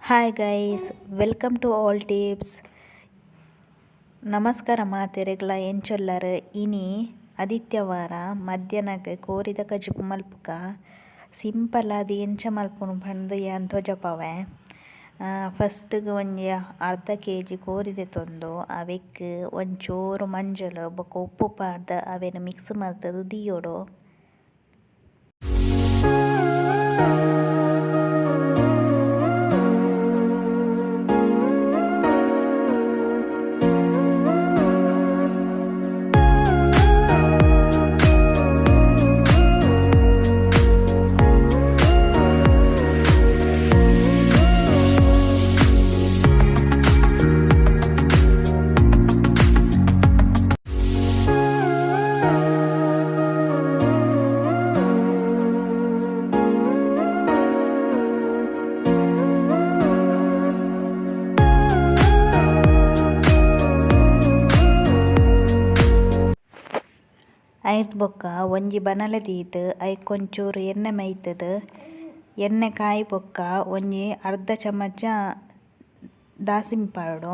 Hi guys, welcome to all tips. ನಮಸ್ಕಾರ ಮಾತೆರೆಗ್ಲ ಎಂಚೊಲ್ಲರ್. ಇನಿ ಆದಿತ್ಯವಾರ ಮಧ್ಯಾಹ್ನಗ್ ಕೋರಿದ ಕಜಿಪು ಮಲ್ಪುಗ. ಸಿಂಪಲ್ ಆದ್ ಎಂಚ ಮಲ್ಪುನು ಪಂದ್ ಯಾನ್ ತೋಜಪಾವೆ. ಫಸ್ಟ್ ಗ್ ಒಂಜಿ ಅರ್ಧ ಕೆಜಿ ಕೋರಿ ದೆತೊಂದು ಅವೆಕ್ ಒಂಚೂರು ಮಂಜಲ್ ಬೊಕ ಉಪ್ಪು ಪಾಡ್ದ್ ಅವೆನ್ ಮಿಕ್ಸ್ ಮಲ್ತುದು ದೀಯೊಡು. ಐರ್ದ್ ಬೊಕ್ಕ ಒಂಜಿ ಬನಲೆ ದೀದ್ ಐಕ್ ಒಂಚೂರು ಎಣ್ಣೆ ಮೈತುದು ಎಣ್ಣೆ ಕಾಯಿ ಬೊಕ್ಕ ಒಂಜಿ ಅರ್ಧ ಚಮಚ ದಾಸಿಮಿ ಪಾಡೊಡು.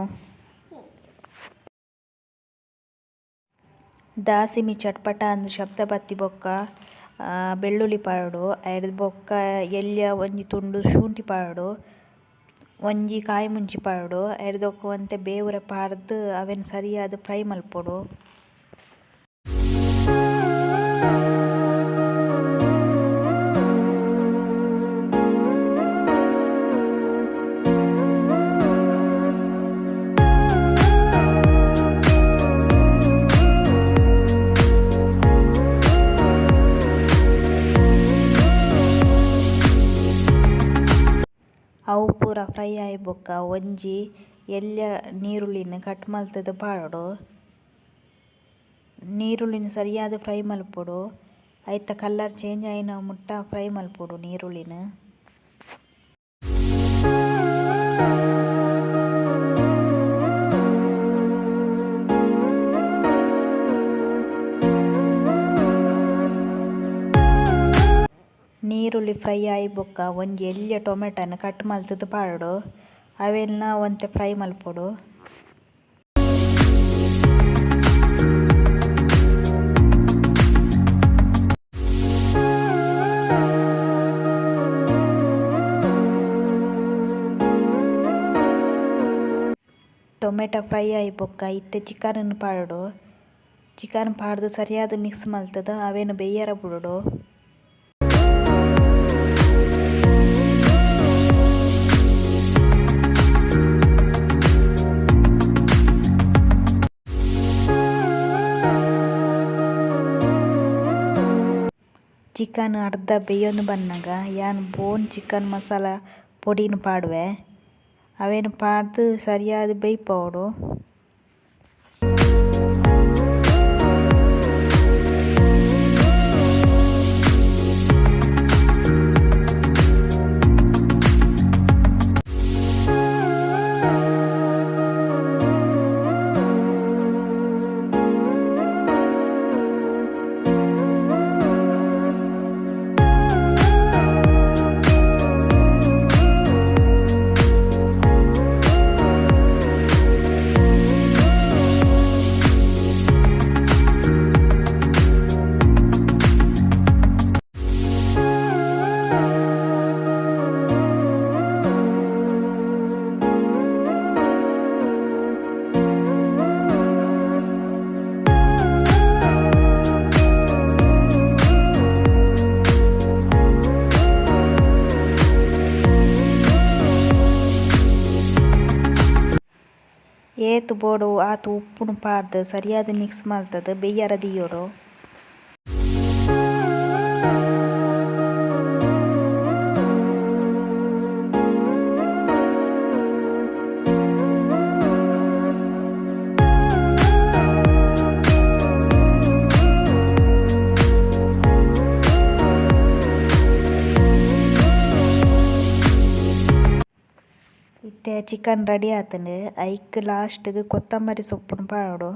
ದಾಸಿಮಿ ಚಟ್ಪಟ ಅಂದ್ ಶಬ್ದ ಬತ್ತಿ ಬೊಕ್ಕ ಬೆಳ್ಳುಳ್ಳಿ ಪಾಡೊಡು. ಐರ್ದ್ ಬೊಕ್ಕ ಎಲ್ಯ ಒಂಜಿ ತುಂಡು ಶುಂಠಿ ಪಾಡೊಡು, ಒಂಜಿ ಕಾಯಿ ಮುಂಚಿ ಪಾಡೊಡು. ಐರ್ದ್ ಬೊಕ್ಕ ಒಂತೆ ಬೇವುರೆ ಪಾಡ್ದ್ ಅವೆನ್ ಸರಿಯಾದ್ ಫ್ರೈ ಮನ್ಪೊಡು. ಅವು ಪೂರ ಫ್ರೈ ಆಯಿ ಬೊಕ್ಕ ಒಂಜಿ ಎಲ್ಯ ನೀರುಳ್ಳಿನ್ ಕಟ್ ಮಲ್ತುದು ಪಾಡೊಡು. ನೀರುಳ್ಳಿನ್ ಸರಿಯಾದ್ ಫ್ರೈ ಮನ್ಪೊಡು, ಐತ ಕಲರ್ ಚೇಂಜ್ ಆಯಿನ ಮುಟ್ಟ ಫ್ರೈ ಮನ್ಪೊಡು ನೀರುಳ್ಳಿನ್. ನೀರುಳ್ಳಿ ಫ್ರೈ ಆಯಿ ಬೊಕ್ಕ ಒಂಜಿ ಎಲ್ಯ ಟೊಮೆಟೊನ್ ಕಟ್ ಮಲ್ತುದು ಪಾಡೊಡು, ಅವೆನ್ಲ ಒಂತೆ ಫ್ರೈ ಮನ್ಪೊಡು. ಟೊಮೆಟೊ ಫ್ರೈ ಆಯಿ ಬೊಕ್ಕ ಇತ್ತೆ ಚಿಕನ್ ನ್ ಪಾಡೊಡು. ಚಿಕನ್ ಪಾಡ್ದ್ ಸರಿಯಾದ್ ಮಿಕ್ಸ್ ಮಲ್ತುದು ಅವೆನ್ ಬೇಯರೆ ಬುಡೊಡು. ಚಿಕನ್ ಅರ್ಧ ಬೇಯೊಂದು ಬನ್ನಗ ಯಾನ್ ಬೋನ್ ಚಿಕನ್ ಮಸಾಲ ಪೊಡಿನ್ ಪಾಡುವೆ, ಅವೆನ್ ಪಾಡ್ದ್ ಸರಿಯಾದ್ ಬೇಯ್ಪವೊಡು. ಏತ್ ಬೋಡು ಆತ್ ಉಪ್ಪುನು ಪಾಡ್ದ್ ಸರಿಯಾದ್ ಮಿಕ್ಸ್ ಮಲ್ತುದು ಬೇಯರೆ ದೀಯೊಡು. ಇತ್ತೆ ಚಿಕನ್ ರೆಡಿ ಆತುಂಡು. ಐಕ್ ಲಾಸ್ಟ್ ಗ್ ಕೊತ್ತಂಬರಿ ಸೊಪ್ಪುನು ಪಾಡೊಡು.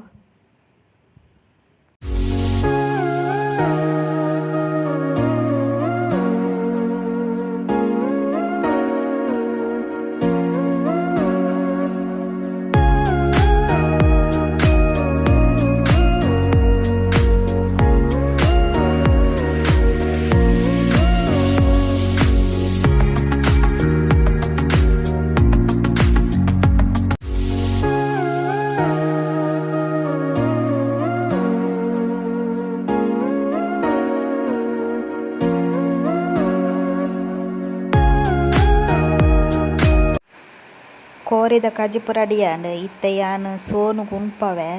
ಕೋರಿದ ಕಜಿಪು ರೆಡಿ ಆಂಡ್ ಇತ್ತೆ ಯಾನ್ ಸೋನುಗು ಉನ್ಪವೆ.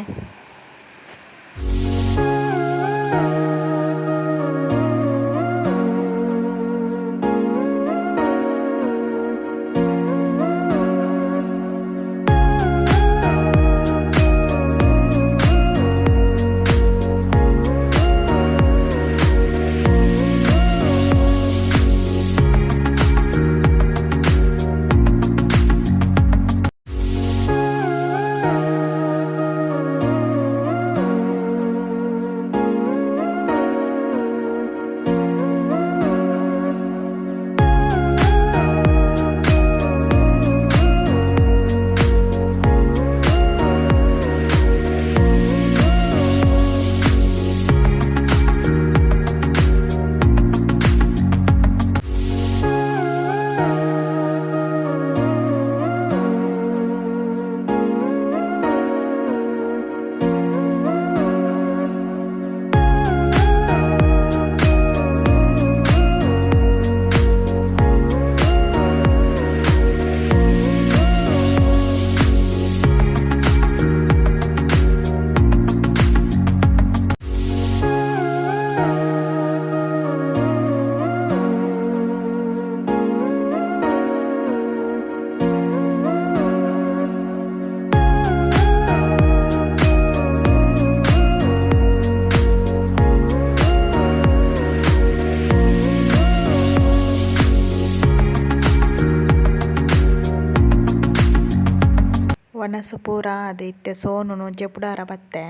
ವನಸು ಪೂರ ಆದ್ ಇತ್ತೆ ಸೋನುನು ಜೆಪುಡಾರ ಬತ್ತೆ.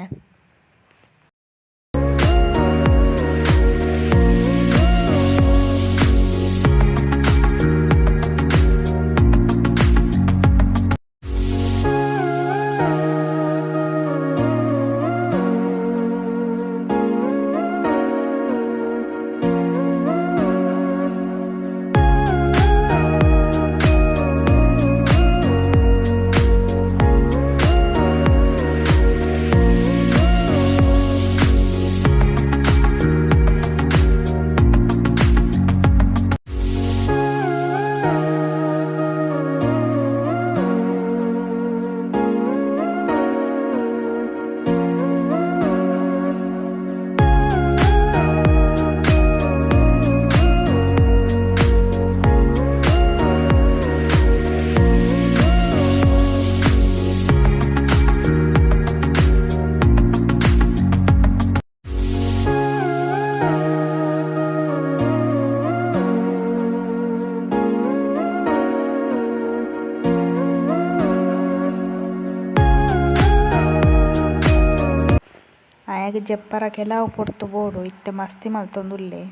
ಆಯಗ್ ಜೆಪ್ಪರ ಕೆಲವು ಪೊರ್ತು ಬೋಡು ಇತ್ತೆ ಮಸ್ತಿ ಮಲ್ತೊಂದುಲ್ಲೆ.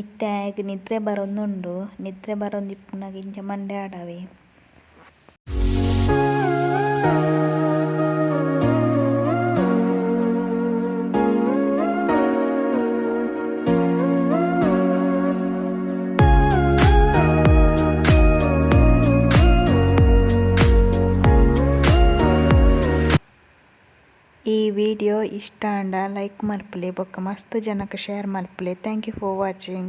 ಇತ್ತೆ ಆಯಗ್ ನಿದ್ರೆ ಬರೊಂದುಂಡು ನಿದ್ರೆ ಬರೊಂದಿಪ್ಪುನಗ ಇಂಚ ಮಂಡೆ ಆಡವೆ. ಈ ವಿಡಿಯೋ ಇಷ್ಟ ಆಂಡ ಲೈಕ್ ಮಲ್ಪುಲೆ ಬೊಕ್ಕ ಮಸ್ತ್ ಜನಕ್ ಶೇರ್ ಮಲ್ಪುಲೆ. Thank you for watching.